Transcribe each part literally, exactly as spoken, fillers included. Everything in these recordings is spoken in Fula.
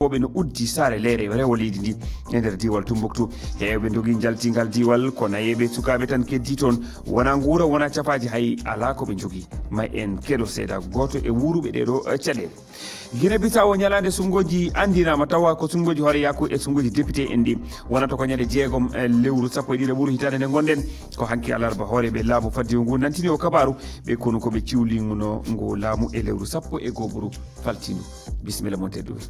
Woɓɓe no uddi saare leere rewo leydi ndi e nder diiwal Tumbuktu. Heewɓe ndogi njalti ngal diiwal, ko nayeeɓe sukaaɓe tan keddi toon. Wona nguura, wona cafaaji, hay alaa ko ɓe njogii. Ma en keɗo seeɗa gooto e wuuruɓe ɗeeɗo caɗeele. Gine Bisawo, ñalaande sunngoji anndinaama, tawa ko sunngoji hooreyaaku e sunngoji député en ɗi. Wonata ko ñande jeegom, eh, lewru sappo e ɗiɗi ɓuru hitaande nde ngonɗen. Ko hanki alarba hooreeɓe laamu faddewu ngu nantini o kabaaru, ɓe kono ko ɓe ciwlinguno ngu laamu e lewru sappo e goo ɓuru faltindu. Bisimilla mon tedduɓe.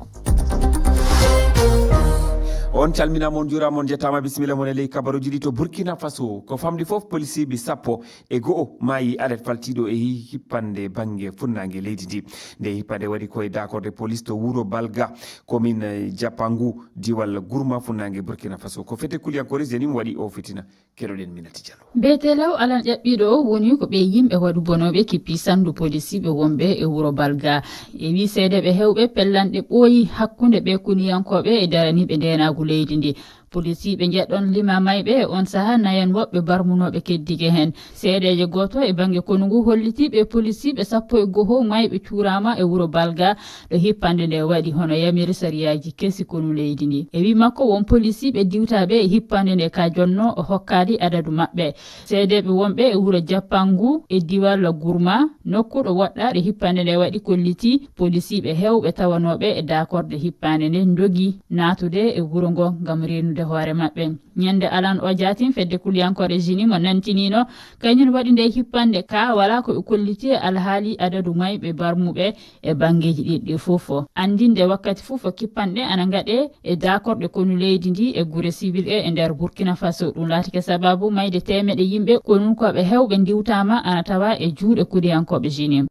On calminaama, on njuuraama, on njettaama. Bisimilla mon e ley kabaruuji ɗi to Burkina Faso. Ko famɗi fof polisiiɓe sappo e go'o maayi alet faltiiɗo e hi-, hippande bannge funnaange leydi ndi. Nde hippande waɗi ko e daakorde polis to wuro Balga, commune Japangu, diiwal Gurma, funnaange Burkina Faso. Ko fete kuliyankoore Zenim waɗi o fitina. Keɗoɗen Minati Diallo. Beetelaw alan ƴaɓɓiiɗo o woni ko ɓe yimɓe waɗu bonooɓe kippi sanndu polisiiɓe wonɓe e wuro Balga. E wii seedeeɓe heewɓe, pellanɗe ɓooyi hakkunde ɓe kuliyankooɓe e daraniiɓe ndeenaagu leydi ndi. Polisiiɓe njeɗɗon lima mayɓe e on sahaa nayen woɓɓe barmunooɓe keddike heen. Seedeejo gooto e bannge konu ngu hollitii ɓe polisiiɓe sappo e goho mayɓe cuuraama e wuro Balga ɗo hippande nde waɗi, hono yamiri sariyaaji kesi konu leydi ndi. E wii makko, won polisiiɓe diwtaaɓe e hippande nde ka jonno o hokkaali adadu maɓɓe. Seedeeɓe wonɓe e wuro Jappangu e diiwal Gurma, nokku ɗo woɗɗaaɗe hippande nde waɗi, kollitii polisiiɓe heewɓe tawanooɓe e daakorde hippande nde ndogi naatude e wuro ngo ngam reenude hoore maɓɓe. Ñande alan o jaatin fedde kuliyankoore Jini mo nantiniino, kañum waɗi nde hippande ka, wala ko ɓe kollitii e alhaali adadu mayɓe barmuɓe e banngeeji ɗiɗɗi fof. Anndinde wakkati fof ko kippanɗe ana ngaɗe e daakorɗe konu leydi ndi e gure siwil e e nder Burkina Faso. Ɗum laatike sababu mayde teemeɗe yimɓe, konunkooɓe heewɓe ndiwtaama ana tawa e juuɗe kuliyankooɓe Jini.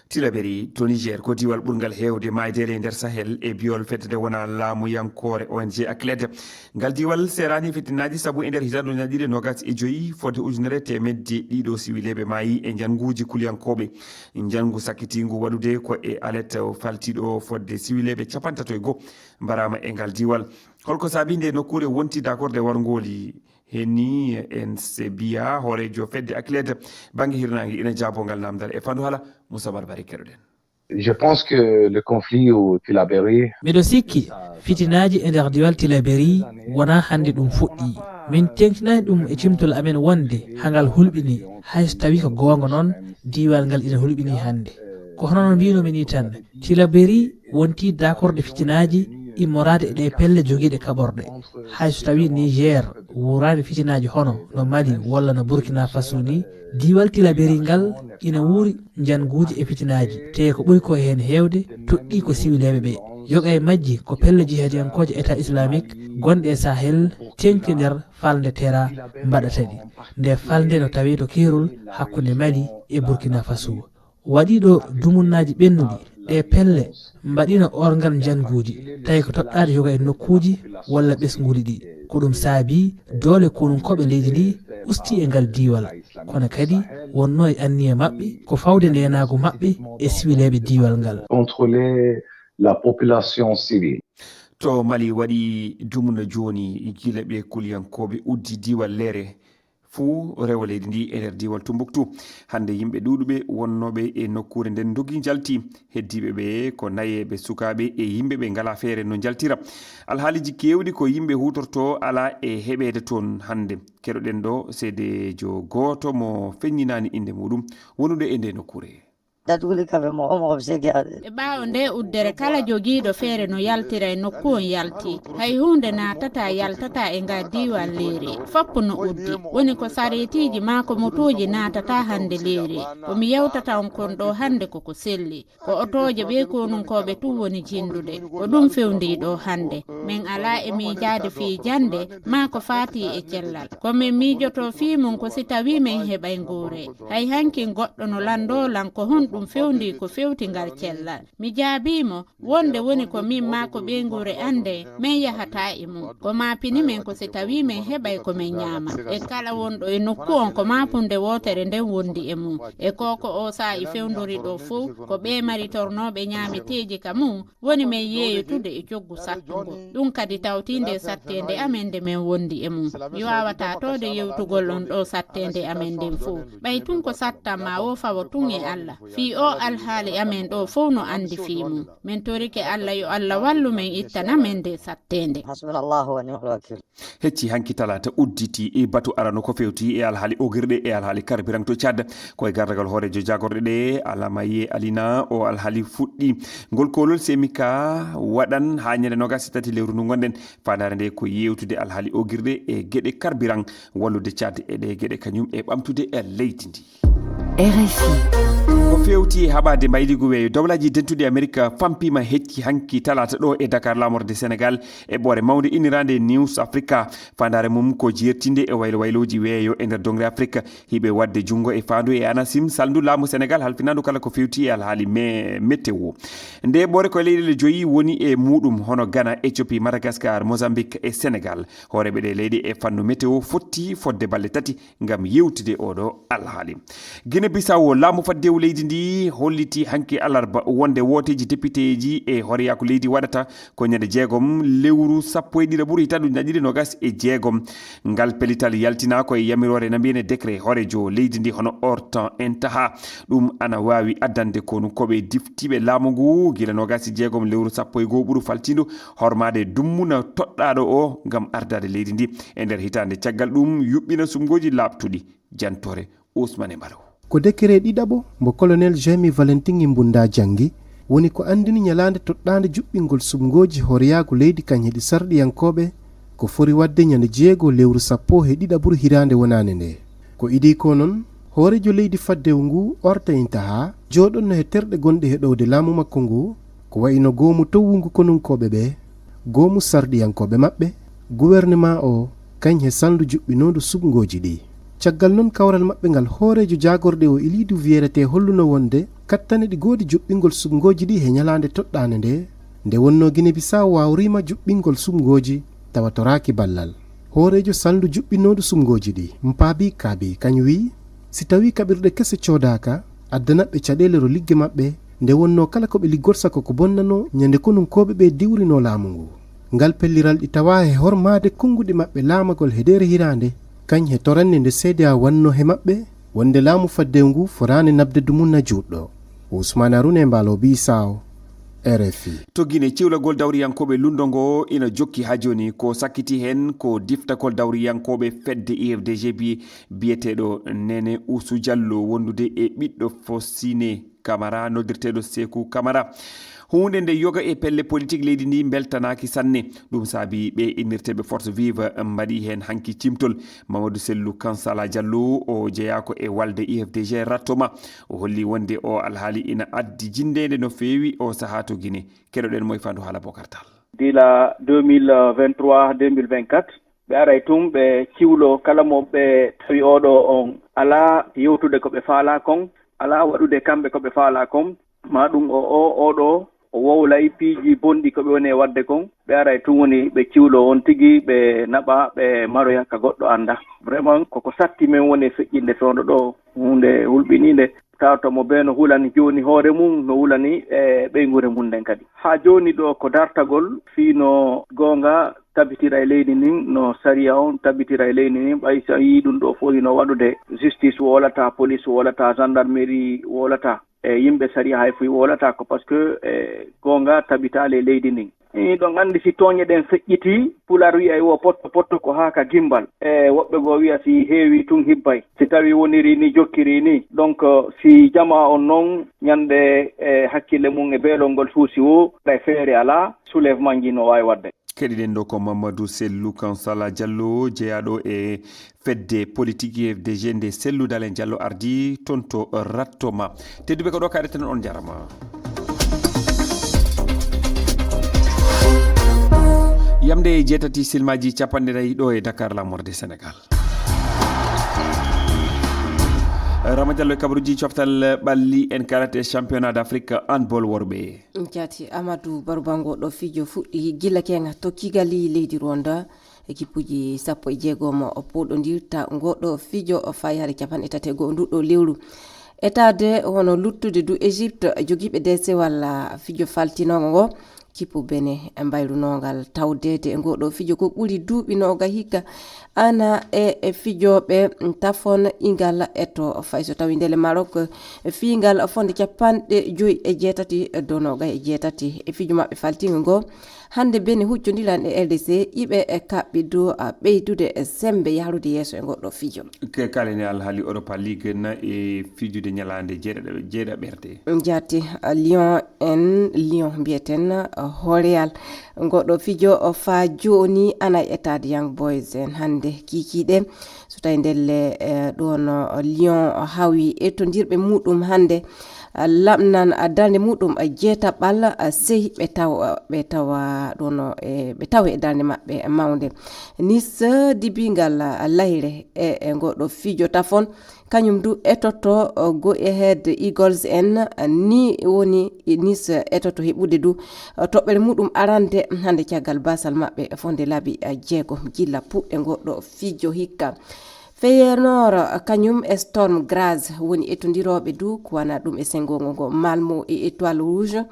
Tilaberi to Niger ko diiwal ɓurngal heewde maaydeele e nder Sahel e biyol fedde nde wona laamuyankoore O N G Akiled. Ngal diiwal seeraani fitinaaji sabu e nder hitaande ujunere ɗiɗi e noogas e joyi fodde ujunere teemedde ɗiɗo siwileeɓe maayi e njannguuji kuliyankooɓe. Njanngu sakkitiingu waɗude ko e alet faltiiɗo fodde siwileeɓe capantato e goo mbaraama e ngal diiwal. Holko saabii nde nokkuure wonti daakorde warngooli? Heni en Sebiya, hooreejo fedde Akiled bannge hirnaange, ina jaabo ngal naamndal e fandu haala. Moussa Barbari, keɗoɗen. Je pense que le conflit au Tilaberi... Miɗo sikki fitinaaji e nder diiwal Tilaberi wonaa hannde ɗum fuɗɗii. Min teeŋtinaani ɗum e cimtol amen wonde hangal hulɓinii, hay so tawii ko goonga noon, diiwal ngal ina hulɓinii hannde. Ko hono no mbiinoomi nii tan, Tilaberi wontii daakorde fitinaaji immoraade e ɗee pelle jogiiɗe kaɓorɗe. Hay so tawii Niger wuuraani fitinaaji hono no Mali walla no Burkina Faso nii, diiwal Tilaberi ngal ina wuuri njannguuji e fitinaaji, tee ko ɓuri ko heen heewde toɗɗii ko siwileeɓe ɓe. Yoga e majji ko pelle jihadiyankooje État Islamique gonɗe e Sahel teeŋti nder falnde Tera mbaɗata ɗi. Nde falnde no tawee to keerol hakkunde Mali e Burkina Faso. Waɗiiɗo dumunnaaji ɓennuɗi, ɗee pelle mbaɗiino orngal njannguuji, tawi ko toɗɗaade yoga e nokkuuji walla ɓesnguuli ɗi. Ko ɗum saabii doole konunkooɓe leydi ndi ustii e ngal diiwal. Kono kadi wonnoo e anniya maɓɓe ko fawde ndeenaagu maɓɓe e siwileeɓe diiwal ngal. Contrôler la population civile. To Mali waɗi dumna jooni gila ɓe kuliyankooɓe uddi diiwal Leere fuu rewo leydi ndi e nder diiwal Tumbuktu. Hannde yimɓe ɗuuɗuɓe wonnooɓe e nokkuure nden ndogi njalti. Heddiiɓe ɓe ko nayeeɓe sukaaɓe e yimɓe ɓe ngalaa feere no njaltira. Alhaaliji keewɗi ko yimɓe huutortoo alaa e heɓeede toon hannde. Keɗoɗen ɗo seedeejo gooto mo feññinaani innde muuɗum wonude e nde nokkuure. Ɓe ɓaawo nde uddere, kala jogiiɗo feere no yaltira e nokku on yalti. Hay huunde naatataa, yaltataa e nga diiwal Leere. Fop no uddi. Woni ko sareetiiji maa ko motooji naatataa hannde Leere. Ko mi yewtata on kon ɗo hannde ko ko selli. Ko otooje ɓee konunkooɓe tun woni jinndude. Ko ɗum fewndii ɗo hannde. Min alaa e miijaade fii jannde maa ko faatii e cellal. Ko min miijotoo fii mun ko si tawii min heɓay nguure. Hay hankin goɗɗo no lanndoo lan ko honɗum fewndii ko fewti ngal cellal. Mi jaabii mo, wonde woni ko min maa ko ɓeynguure an nden, min yahataa e mun. Ko maa pini min ko si tawii min heɓay ko min ñaama. E kala wonɗo e nokku on ko maa punde wootere nden wondi e mun. E ko ko oo saa'i fewndori ɗoo fow, ko ɓee mari tornooɓe ñaameteeji ka mun, woni min yeeyotude e coggu sattungo. Ɗum kadi tawtii nde satteende amen nde min wondi e mun. Mi waawataa toode yewtugol on ɗoo satteende amen nden fow. Ɓay tun ko sattan maa woo fawo tun e Alla. O alhaali amen ɗo fof no anndi fii mum. Min torike Allah yo Allah wallu men ittana men nde satteende. Hecci hanki talaata udditi e batu arano ko fewti e alhaali ogirɗe e alhaali carburant to Tchad. Ko e gardagal hooreejo jaagorɗe ɗe, Alamaye Alina, o alhaali fuɗɗi. Ngol koolol Semika waɗan haa ñande noogas e tati lewru ndu ngonɗen. Faandaare nde ko yewtude alhaali ogirɗe e geɗe carburant, wallude Tchad e ɗe geɗe kañum e ɓamtude e leydi ndi. R F I. Ko fewti e haɓaade mbayliigu weeyo, Dowlaaji Dentuɗi Amerik fampiima hecci hanki talaata ɗo e Dakar, laamorde Senegaal, eɓɓoore mawnde inniraande News Africa. Faandaare mum ko jeertinde e waylo waylooji weeyo e nder doŋre Afrik, hiɓe waɗde junngo e faandu e ANACIM, salndu laamu Senegaal halfinaandu kala ko fewti e alhaali me-, météo. Nde eɓɓoore ko e leyɗeele joyi woni e muuɗum, hono Ghana, Éthiopie, Madagascar, Mozambique e Senegaal. Hooreeɓe ɗe leyɗe e fannu météo fotti fodde balɗe tati ngam yewtude oɗo alhaali. Guinée Bissau, laamu faddewu leydi ndi holliti hanki alarba wonde wooteeji depiteeji e hooreyaaku leydi waɗata ko ñande jeegom lewru sappo e ɗiɗaɓuru hitaande ujunnaji ɗiɗi noogas e jeegom. Ngal pellital yaltinaa ko e yamiroore na mbiyen e décret hooreejo leydi ndi hono Hortan Intaha. Ɗum ana waawi addande konunkooɓe diftiiɓe laamu ngu gila noogas e jeegom lewru sappo e goo ɓuru faltiindu hormaade dummuna toɗɗaaɗo o ngam ardaade leydi ndi e nder hitaande. Caggal ɗum yuɓɓina sumngooji laaɓtuɗi. Jantoore Ousmane Baro. Ko dekere ɗiɗaɓo mbo Colonel Jaime Valentin Imbunda janngi, woni ko anndini ñalaande toɗɗaande juɓɓingol sumngooji hooreyaaku leydi kañ e ɗi sarɗiyankooɓe, ko fori waɗde ñande jeego lewru sappo e ɗiɗaɓuru hiraande wonaande nde. Ko idii ko noon, hooreejo leydi faddewu ngu Hortan Intaha jooɗonno he terɗe gonɗe he ɗowde laamu makko ngu, ko wayno goomu towwu ngu konunkooɓe ɓe, goomu sarɗiyankooɓe maɓɓe, guwernemaa o, kañ he salndu juɓɓinoondu sumngooji ɗi. Caggal noon kawral maɓɓe ngal, hooreejo jaagorɗe o Iliidu Wiyerete holluno wonde kattane ɗi ngoodi juɓɓingol sumngooji ɗi he ñalaande toɗɗaande nde, nde wonnoo Guinée Bissau waawriima juɓɓingol sumngooji tawa toraaki ballal. Hooreejo salndu juɓɓinoondu sumngooji ɗi, Mpaabi Kaabi, kañ wiyi, si tawii kaɓirɗe kese coodaaka, addanat ɓe caɗeele ro ligge maɓɓe, nde wonnoo kala ko ɓe liggorsa ko ko bonnanoo ñande konunkooɓe ɓe diwrinoo laamu ngu. Ngal pelliral ɗi tawaa he hormaade konnguɗi maɓɓe laamagol he deere hiraande, kañ he torannde nde C D A wannoo he maɓɓe, wonde laamu faddewu ngu foraani naɓde dumunna juutɗo. Ousmane Arouna e Mbaalo Bisaw, R F I. To Guinée, ciwlagol dawriyankooɓe lunndo ngo ina jokki haa jooni. Ko sakkiti heen ko diftagol dawriyankooɓe fedde U F D G bi-, biyeteeɗo Nene Ousou Diallo, wondude e ɓiɗɗo Fosine Camara, noddirteeɗo Seeku Camara. Huunde nde yoga e pelle politik leydi ndi mbeltanaaki sanne. Ɗum saabi ɓe innirteeɓe Force Vive mbaɗi heen hanki cimtol. Mamadou Sellou Kansala Diallo, o jeyaa ko e walde U F D G Rattoma. O holli wonde o alhaali ina addi jinndeende no feewi o sahaa to Guinée. Keɗoɗen mo e fandu haala Bokar Tall. Gila deux mille vingt-trois, deux mille vingt-quatre, ɓe aray tun ɓe ciwlo kala mo ɓe tawi oɗo on alaa yewtude ko ɓe faalaa kon, alaa waɗude kamɓe ko ɓe faalaa kon, maa ɗum o, o, oɗo o wowlay piiji bonɗi ko ɓe woni e waɗde kon, ɓe aray tun woni ɓe ciwlo on tigi, ɓe naɓa, ɓe maroya ka goɗɗo annda. Vraiment, koko satti men woni e feƴƴinde fewndo ɗo, huunde hulɓiniinde. Tawa to mo bee no hulani jooni hoore mum, no hulani e ɓeynguure mum nden kadi. Haa jooni ɗo ko dartagol fii no goonga tabitira e leydi ndin, no sariya on tabitira e leydi ndin, ɓay so a yii ɗum ɗo fof hino waɗude, justice wowlataa, police wowlataa, gendarmerie wowlataa, e yimɓe sariya hay fof wowlataa ko parce que, e, goonga tabitaali e leydi ndin. Iɗon anndi si tooñe ɗen feƴƴitii, Pulaar wi'ay wo potto potto ko haa ka gimbal. E woɓɓe goo wi'a si heewii tun hibbay. Si tawii wonirii ni, jokkirii ni. Donc, si jamaa on non ñande, e hakkille mum e beelol ngol suusi woo, ɗay feere alaa, soulèvement nji no waawi waɗde. Keɗiɗen ɗo ko Mamadou Sellou Kansala Diallo, jeyaaɗo e fedde politik U F D G nde Sellou Dalein Diallo ardii toon to Rattoma. Tedduɓe ko ɗo kaɗeten, on njaaraama. Yamde e jeetati silmaaji capanɗe nayi ɗo e Dakar, laamorde Senegaal. Rama Diallo e kabaruuji coftal ɓalli en karate championnat d'Afrique handball worɓe. Jaati Amadou Barubango, ɗo fijo fuɗɗi gila keŋa to Kigali, leydi Rwanda. Ekippuji sappo e jeegom o puɗɗondirta ngoɗo fijo o fayi hade capanɗe tati e go'o nduɗo lewru. Etaade hono luttude du Égypte, jogiiɓe deese walla fijo faltinoogo ngo, Kipu Bene mbaylunoongal tawdeede e ngooɗoo fijo ko ɓuri duuɓi nooga hikka. Ana e e fijooɓe tafon ingal eto fay so tawi ndele Maroc fiingal fonde capanɗe joyi e jeetati dow nooga e jeetati e fijo maɓɓe faltiingo ngo. Hannde Bene huccondiran e L D C iɓe e kaɓɓidu a ɓeydude e sembe yahrude yeeso e ngooɗoo fijo. Ke kalene alhaali Europa League na e fijude ñalaande jeeɗaɓ- jeeɗaɓerde. Jaati Lyon en Lyon mbiyeten Horeal. Ngoɗo fijo o faa jooni ana e etaade Young Boys en hannde kiikiiɗe. So tawi ndelle eh, ɗoon o Lyon o hawi etondirɓe muɗum hannde, ah, lamnan ah, darnde muɗum ah, jeetaɓal ah, sey ɓe taw ah, ɓe tawa ɗoon o e ɓe tawa e darnde maɓɓe mawnde. Nice dibingal ah, layre e e ngoɗo fijo tafon. Kañum du etoto uh, go ahead Eagles en uh, ni woni Nice etoto heɓude du uh, toɓɓere muɗum arande hannde caggal basal maɓɓe fonde laabi uh, jeego gilla puɗɗe ngoɗo fijo hikka. Feyenoor uh, kañum e Storm Graz woni etondirooɓe du ko wana ɗum e sengongo ngo Malmo e Étoile Rouge.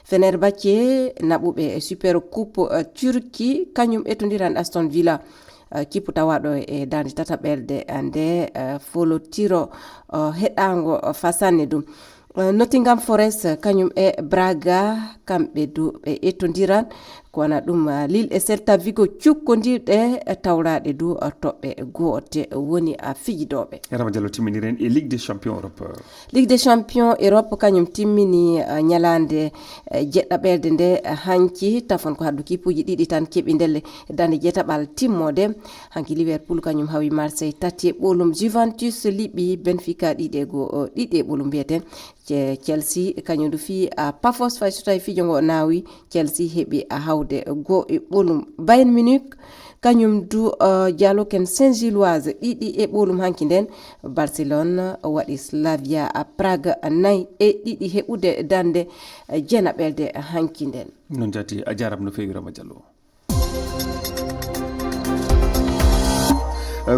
Fenerbahce naɓuɓe e Super Coupe uh, Turquie kañum etondiran Aston Villa. Uh, kippu tawaɗo e darnde tataɓerde uh, nde uh, folotiro uh, heɗaango uh, fasanne ɗum. Uh, Nottingham Forest uh, kañum e Braga kamɓe du ɓe ettondiran ko wona ɗum uh, Lille e Celta Vigo cukkondirɗe uh, tawraɗe du uh, toɓɓe goote woni uh, fijidooɓe. Rama Diallo timminiren e Ligue des Champions Europe. Ligue des Champions Europe kañum timmini uh, ñalaande uh, jeɗɗaɓerde nde uh, hanki tafon ko haddu kipuji ɗiɗi tan keɓi ndelle darnde jeetaɓal timmoode. Hanki Liverpool kañum hawi Marseille tati e ɓolum, Juventus liɓi Benfica ɗiɗi e go ɗiɗi e ɓolum mbiyeten. Chelsea kañum du fii a Pafos fay so tawi fijo ngo naawi Chelsea heɓi a hawde go e ɓolum. Bayern Munich kañum du uh, jaloken Saint Gilloise ɗiɗi e ɓolum hanki nden. Barcelone waɗi Slavia a Prague nayi e ɗiɗi heɓude darnde uh, jenaɓerde hanki nden. Noon jaati a jarama no feewi Rama Diallo.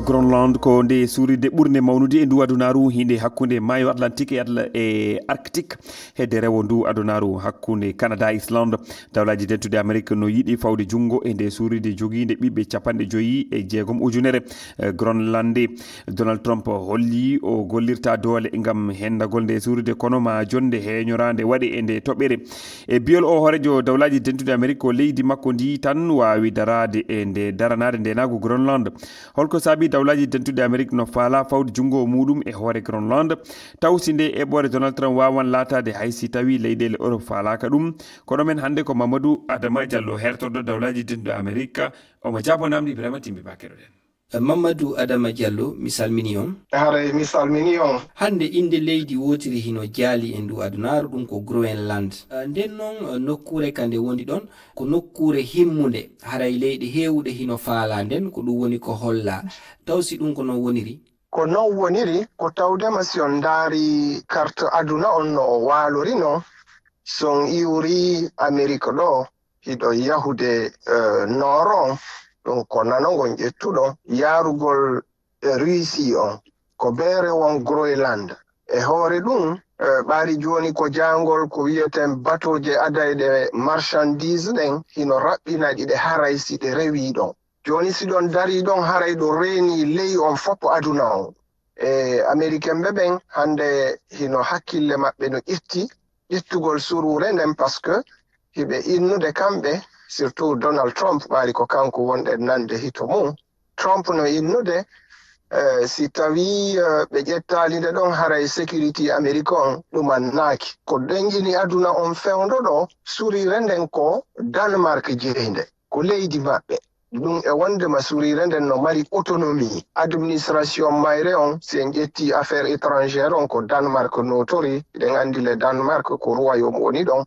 Groenland ko nde suurirde ɓurnde mawnude e ndu adunaaru hinde hakkunde maayo Atlantique e Atla- e Arctique hedde rewo ndu adunaaru hakkunde Canada e Islande. Dawlaaji dentude Amerique no yiɗi fawde junngo e nde suurirde jogiinde ɓiɓɓe capanɗe joyi e jeegom ujunere Groenlande. Donald Trump holli o gollirta doole ngam hendagol nde suurirde kono ma jonde heeñoraande waɗe e nde toɓɓere. E biyol o hoorejo dawlaaji dentude Amerik ko leydi makko ndi tan waawi daraade e nde daranaade ndenaagu Groenland. Holko saabi dawlaaji dentude Amerik no faala fawde junngo muɗum e hoore Groenland? Taw si nde eɓɓoore Donald Trump waawan laataade hay si tawi leyɗeele Europe faalaaka ɗum? Kono men hannde ko Mamadou Adama Diallo hertorɗo dawlaaji dentude Amerik. Omo jaabo namdi Ibrahima Timbi Bakero ɗen. Mamadou Adama Diallo, mi salmini on. Haray mi salmini on. Hannde innde leydi wootiri hino jaali e ndu adunaaru, ɗum ko Groenland. Ah, nden noon, ah, nokkuure ka nde woni ɗon, ko nokkuure himmunde. Haray leyɗe heewuɗe hino faalaa nden, ko ɗum woni ko hollaa. Taw si ɗum ko non woniri? Ko non woniri, ko tawdema si on ndaari karte aduna on no o waalori non, si on iwri Amerik ɗo, hiɗo yahude, eh, nord on, ɗum ko nano ngon ƴettuɗon, yaarugol, eh, Russie on, ko beere won Groenland. E hoore ɗum, eh, ɓaari jooni ko jaangol ko wiyeten batooje adayɗe marchandise ɗen, hino raɓɓina ɗi ɗe haray si ɗe rewii ɗon. Jooni si ɗon darii ɗon, haray ɗo reenii ley on fof aduna on. E Ameriken ɓe ɓen, hannde hino hakkille maɓɓe no ƴetti, ƴettugol suruure nden, parce que hiɓe innude kamɓe, surtout Donald Trump, ɓaari ko kanko wonɗen nande hito mum. Trump no innude, eh, si tawii, eh, ɓe ƴettaali nde ɗon, haray security Amerique on ɗumannaaki. Ko ɗenƴini aduna on fewndo ɗo, suruure nden ko Danemark jeyi nde, ko leydi maɓɓe. Ɗum e wonde ma suruure nden no mari autonomie. Administration mayre on, si en ƴetti affaire étrangère on, ko Danemark notori. Eɗen anndi le Danemark ko royaume woni ɗon.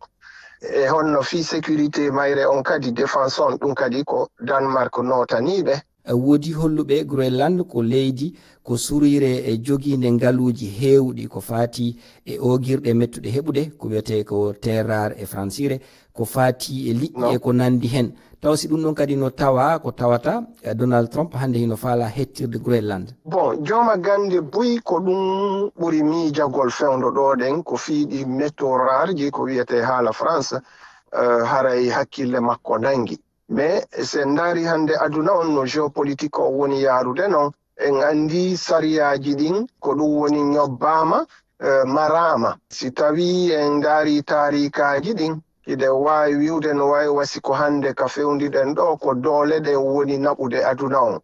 E honno fii sécurité mayre on kadi, défense on, ɗum kadi ko Danemark notaniiɓe. Woodi holluɓe Groenland ko leydi, ko suruure e jogiinde ngaluuji heewɗi ko faati e oogirɗe mettuɗe heɓude, ko wiyetee ko terre rare e fransire, ko faati e liƴƴi e ko nanndi hen. Taw si ɗum ɗon kadi no tawa ko tawata, eh, Donald Trump hannde hino faala hettirde Groenland. Bon, jooma gannde buy ko ɗum ɓuri miijagol fewndo ɗo ɗen, ko fii ɗi métaux rares ji, ko wiyetee haala France, eh, haray hakkille makko nangi. Mais si en ndaari hannde aduna on no géopolitique o woni yaarude non, en anndi sariyaaji ɗin ko ɗum woni ñobbaama, eh, maraama. Si tawii en ndaari taariikaaji ɗin, hiɗen waawi wi'ude no wayi wasi ko hannde ka fewndiɗen ɗoo, ko doole ɗen woni naɓude aduna on.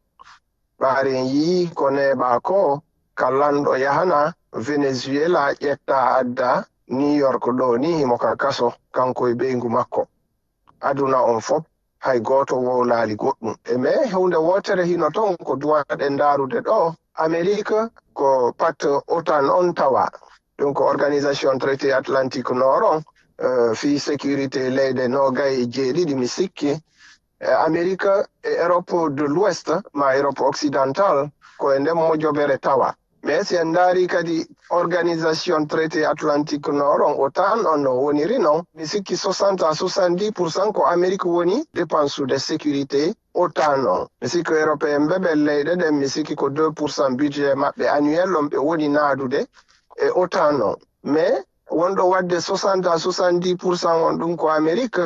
Ɓaari en yii ko neeɓaa ko, ka lanɗo yahana Venezuela, ƴettaa addaa New York ɗoo ni, himo ka kaso, kanko e ɓeyngu makko. Aduna on fof, hay gooto wowlaali goɗɗum. E mais huunde wootere hino ton ko duwaɗen ndaarude ɗoo, Amerique ko pacte otan on tawa. Ɗum ko Organisation Traité Atlantique Nord on, eh, fii sécurité leyɗe noogay e jeeɗiɗi, mi sikki. Eh, Amerique e Europe de l'Ouest, ma Europe occidentale, ko e nden mojobere tawa. Mais si en ndaari kadi Organisation Traité Atlantique Nord on, otan on no woniri non, mi sikki soixante à soixante-dix pour cent ko Amerique woni dépense de sécurité otan on. Mi sikki Européen ɓe, ɓe leyɗe ɗen, mi sikki ko deux pour cent budget maɓɓe annuel on ɓe woni naadude e otan on. Mais wonɗo waɗde soixante à soixante-dix pour cent on, ɗum ko Amerique,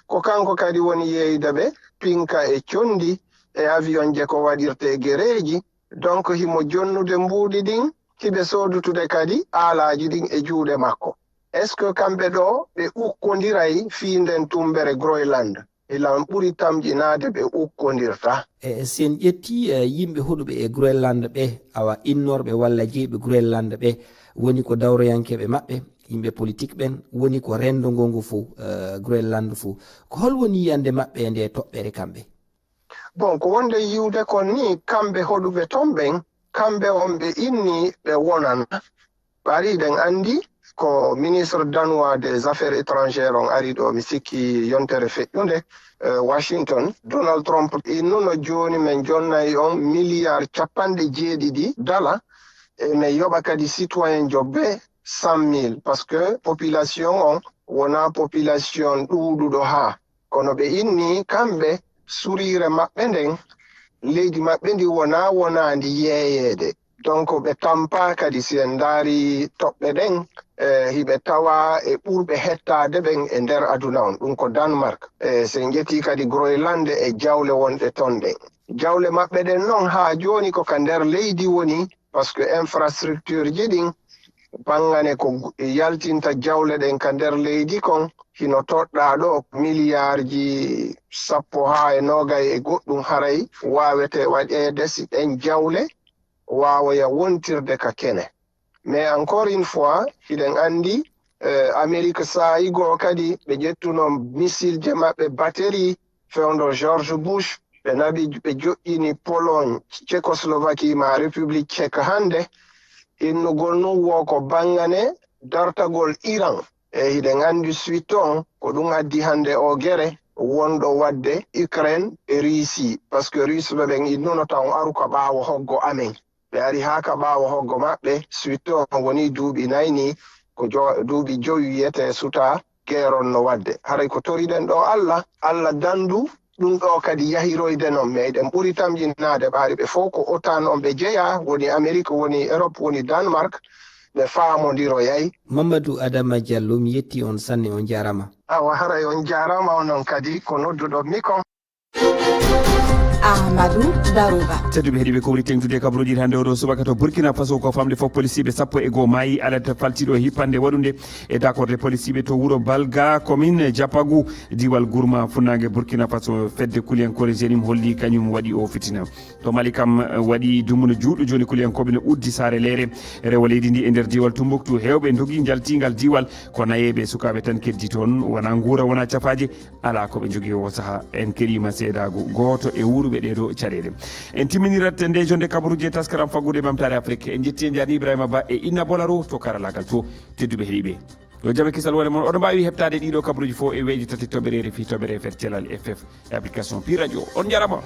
ko kanko kadi woni yeeyde ɓe pinka e conndi e avion je ko waɗirte e gereeji. Donc, himo jonnude mbuuɗi ɗin, hiɓe soodutude kadi aalaaji ɗin e juuɗe makko. Est-ce que kamɓe ɗoo ɓe ukkondiray fii nden tummbere Groenland? Ilan ɓuri tamƴinaade ɓe ukkondirta. E, si en ƴetti, e, yimɓe hoɗuɓe e Groenland ɓe, awa innorɓe walla jeyɓe Groenland ɓe, woni ko dawroyankeeɓe maɓɓe, yimɓe politik ɓen, woni ko renndo ngo ngu fof, e, Groenland fof. Ko hol woni yiyannde maɓɓe e nde toɓɓere kamɓe? Bon, ko wonde yiwde kon ni, kamɓe hoɗuɓe ton ɓen, kamɓe on ɓe inni ɓe wonana. Ɓari eɗen anndi ko ministre danois des affaires étrangères on ari ɗo, mi sikki yontere feƴƴunde, eh, Washington. Donald Trump innuno jooni men jonnay on miliyar capanɗe jeeɗiɗi dala, e men yoɓa kadi citoyen jo be cent mille, parce que population on wona population ɗuuɗuɗo haa. Kono ɓe inni kamɓe suriire maɓɓe nden, leydi maɓɓe ndi wona wonaandi yeeyeede. Donc ɓe tampa kadi si en ndaari toɓɓe ɗen, eh, hiɓe tawa e ɓurɓe hettaade ɓen e nder aduna on. Ɗum ko Danemark. Eh, si en ƴetti kadi Groenland e jawle wonɗe ton ɗen. Jawle maɓɓe ɗen non haa jooni ko ka nder leydi woni, parce que infrastructure ji ɗin, banngane ko gu-, yaltinta jawle ɗen ka nder leydi kon, hino toɗɗaa ɗo miliyarji sappo haa e noogay e goɗɗum, haray waawete waɗeede si ɗen jawle waawoya wontirde ka kene. Mais encore une fois, hiɗen anndi, eh, Amérique saa'i goo kadi ɓe ƴettuno missile je maɓɓe batterie fewndo George Bush, ɓe naɓi, ɓe joƴƴini Pologne, Tchécoslovaquie ma République Tchèque hannde, innugol nun wo ko banngane dartagol Iran. E hiɗen anndi suite on, ko ɗum addi hannde o gere wonɗo waɗde Ukraine e Russie, parce que Russe ɓe ɓen innuno taw aru ka ɓaawo hoggo amen. Ɓe ari haa ka ɓaawo hoggo maɓɓe, suite on woni duuɓi nayi ni, ko jo-, duuɓi jowi wiyete suta geeron no waɗde. Haray ko toriɗen ɗo Allah, Allah dandu ɗum ɗo kadi yahiroyde non. Mais eɗen ɓuri tamƴinnaade ɓaari ɓe fof ko otan on ɓe jeyaa, woni Amérique, woni Europe, woni Danemark, ɓe faamondiroyay. Mamadou Adama Diallo, mi yetti on sanne, on jaarama. Awa haray on jaarama onon kadi ko nodduɗon mi kon. Ahmadou Darouba. Tedduɓe heɗiɓe, ko woni tengtude e kabaruji hannde oɗo subaka to Burkina Faso, ko famde fof policiɓe sappo e goo maayi, alerte faltiiɗo e hippande waɗunde e dakorde policiɓe to wuro Balga, commune Diapagu, diiwal Gourma, funnaange Burkina Faso. Fedde kuliyankore Jenim holli kañum waɗi o fitina. To Mali kam, waɗi dumunna juutɗo jooni, kuliyankooɓe no uddi saare leere rewo leydi ndi e nder diiwal Tumbuktu. Heewɓe ndogi njalti ngal diiwal, ko nayeeɓe e sukaaɓe tan keddi toon, wonaa nguura, wonaa cafaaje, alaa ko ɓe njogii oo sahaa. En keɗiima seedaagu gooto e wuuruɓe ɗeeɗoo caɗeele. En timminirat ndee jonnde kabaruuji e taskaram Faggudu e Ɓamtaare Afrik. En njetti, en njaarnii Ibrahima Ba e Inna Bolaro to karalaagal to. Tedduɓe heɗiiɓe, yo jam e kisal wone mon. Oɗon mbaawi heɓtaade ɗiiɗoo kabaruuji fof e weeji tati toɓɓere R F I, toɓɓere F R Thelal F F e application Pi Radio. On njaaraama.